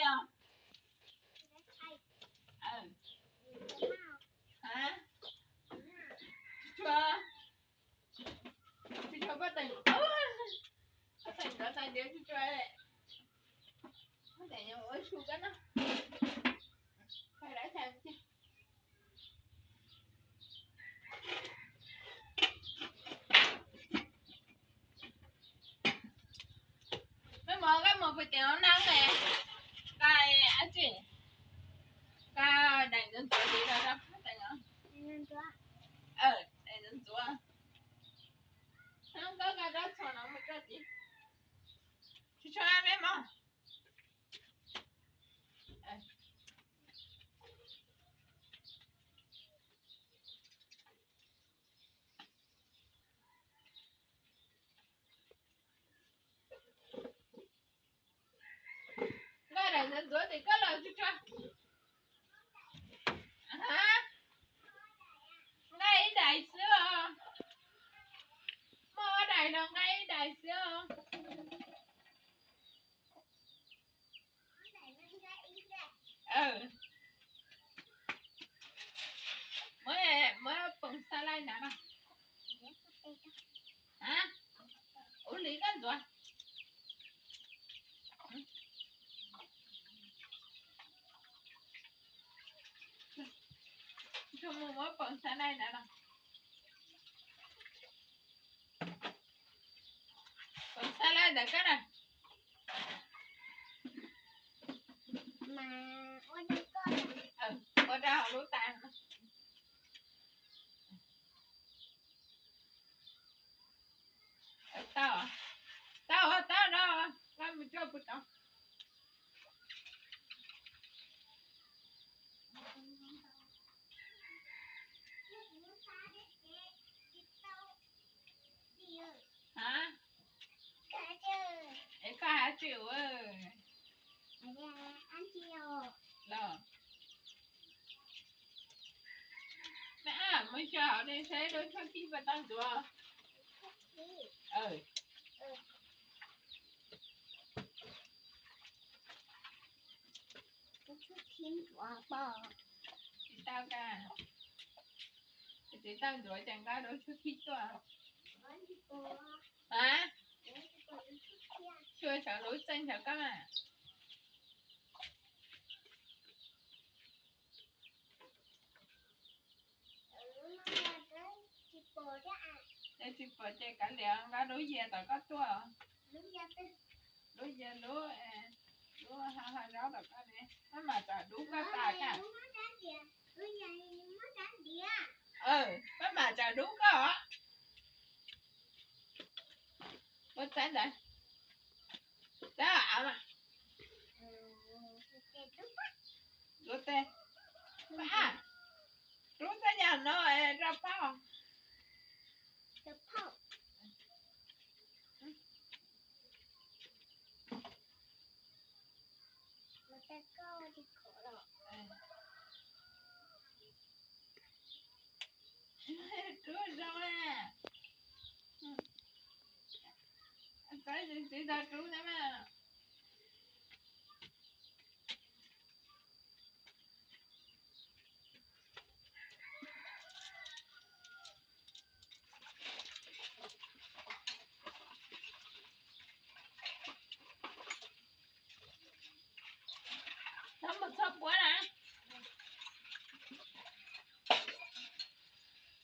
Tsis tshua, tsis tshua, pab teem, pab teem ntawd tag ntiav tsis tshua. Pab teem ua su kab no. Mej mos, koj mus puas tias hnub no ne, koj ab tsi, koj daim ntxuav ntxuav tid los rau pab teem os. Daim ntxuav ntxuav. Hnub koj koj rab txhuam no mus rau tid. Tsis tshua mej mos. Nqa daim ntxuav ntxuav tim koj los tsis tshua. Nqa ib daim xwb os. Muaj ob daim los nqa ib daim xwb os. Muab, muab poom xas lais ntawd no. Ua li koj ntxuav. Tsuas mus muab poom xas lais ntawd no. Poom xas lais ntawd koj na. Ua rau hauv lub tas. Tau, tau, tau no, koj mus tso puv tod. Ha? Es koj hais tsis ua los? Mej ab, mus xyuas hauv ne saib lub tshuab khib puas tau ntxuav. Tsis tau ka, tsis tau ntxuav ces nqa lub tshuab khib tuaj. A, xyuas saum lub txeeg saum koj mas. Yog tsis pom ces kav liam, nqa lub yias tom koj tuaj. Lub yias lub, lub ha ha zaub tom koj ne, maj mam tsam dub koj tas ka. Maj mam tsam dub koj. Ua txav ntawd, txav av mas. Rub teb, rub teb yam no rau pab. Rub zoo, txiv txiv tau rub na. Txhob mus txhoj puab na.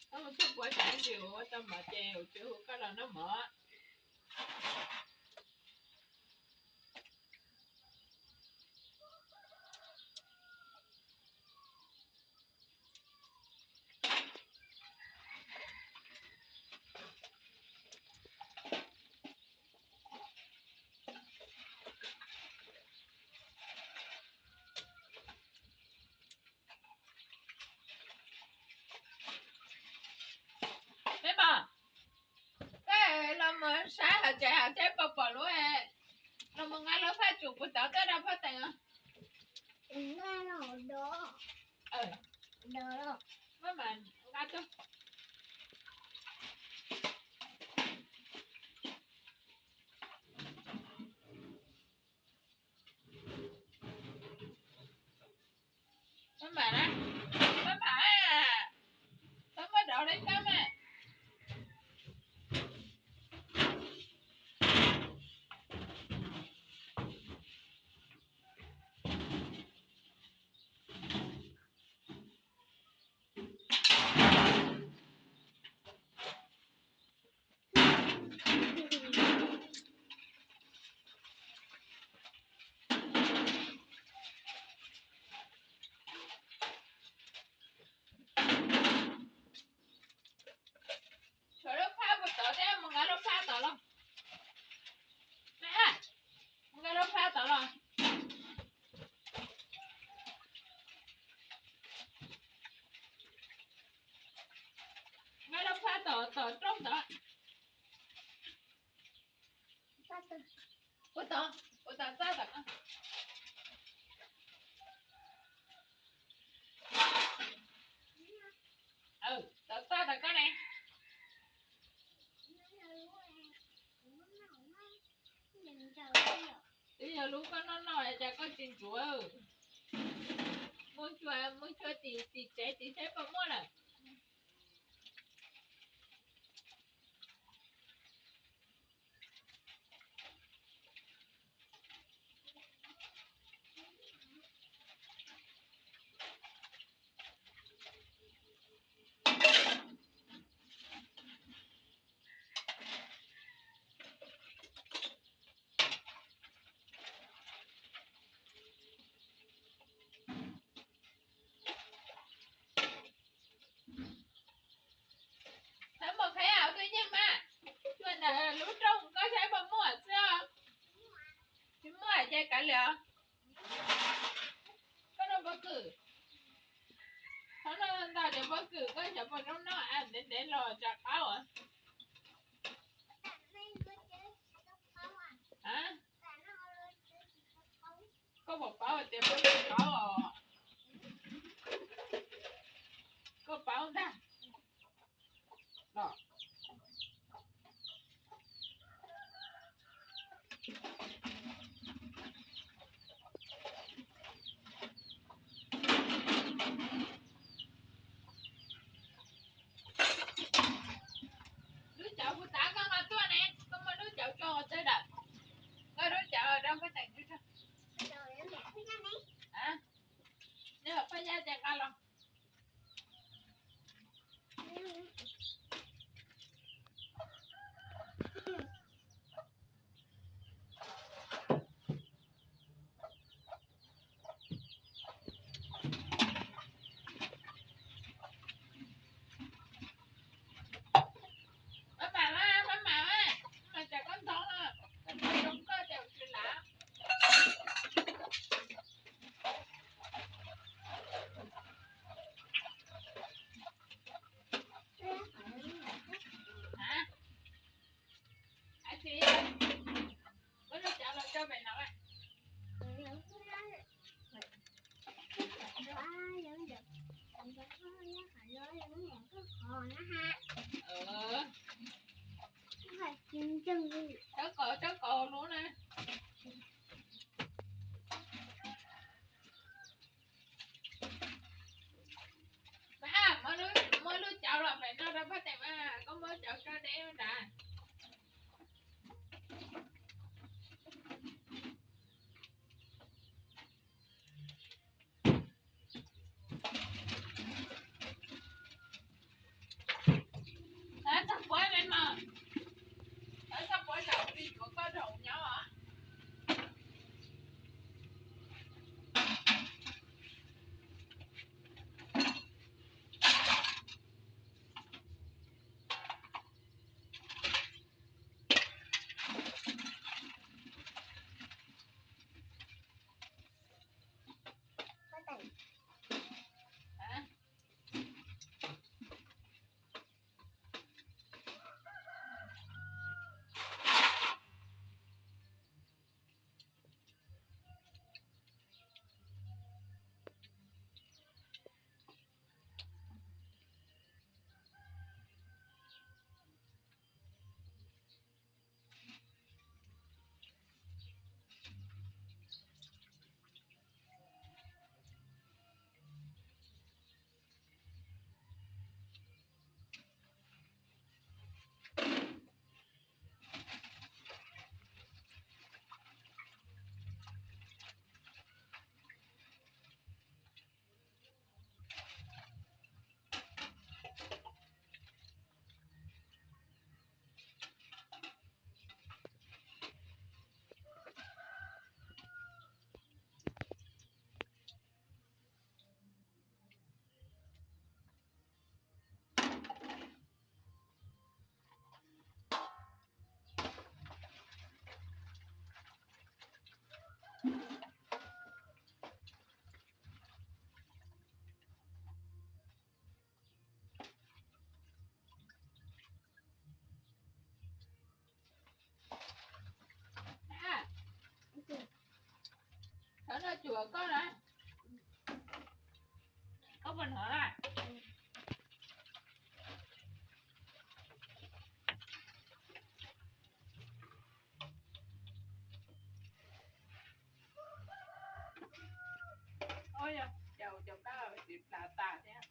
Txhob mus txhoj puab, tsam ib ntsis ua tau mov ces kuv tsis hu koj los noj mov. Peb mos, koj los mus saib hauv tsev hauv tsev pom pom lub, los mus nqa lub phaj tsum puv tod tuaj rau phaj teem os. Maj mam nqa tuaj. Pab mam na, pab mam, pab muab rau li pab mam. Tshuav lub phab puag tod thiab, mus nqa lub phab tod los. Mus nqa lub phab tod los. Nqa lub phab tom, tom rooj tod. Ua tod, ua tod txaj tom ko. Tod txaj tom ko ne. Twb yog lub koj noj noj cas koj tsis ntxuav. Muab cua, muab cua tim, tim tsev tim seb puas muaj lawm. Txhob mus qhib hauv tub yeej mas, cua ntawm lub rooj koj saib puas muaj xwb. Tsis muaj ces kav liam. Koj noj pob kws, txhob noj ntau cov pob kws, koj cov pob kws noj ntev ntev los tsam qaub. Koj puas paub tias pob kws qaub os? Koj paub ntag. Lub cauv kuv tav koj nqa tuaj ne, koj muaj lub cauv tso tsawg lawm? Koj lub cauv rau koj teem. Koj na, koj puas hnov na? Ua cas cov kab tsis plas tas thiab?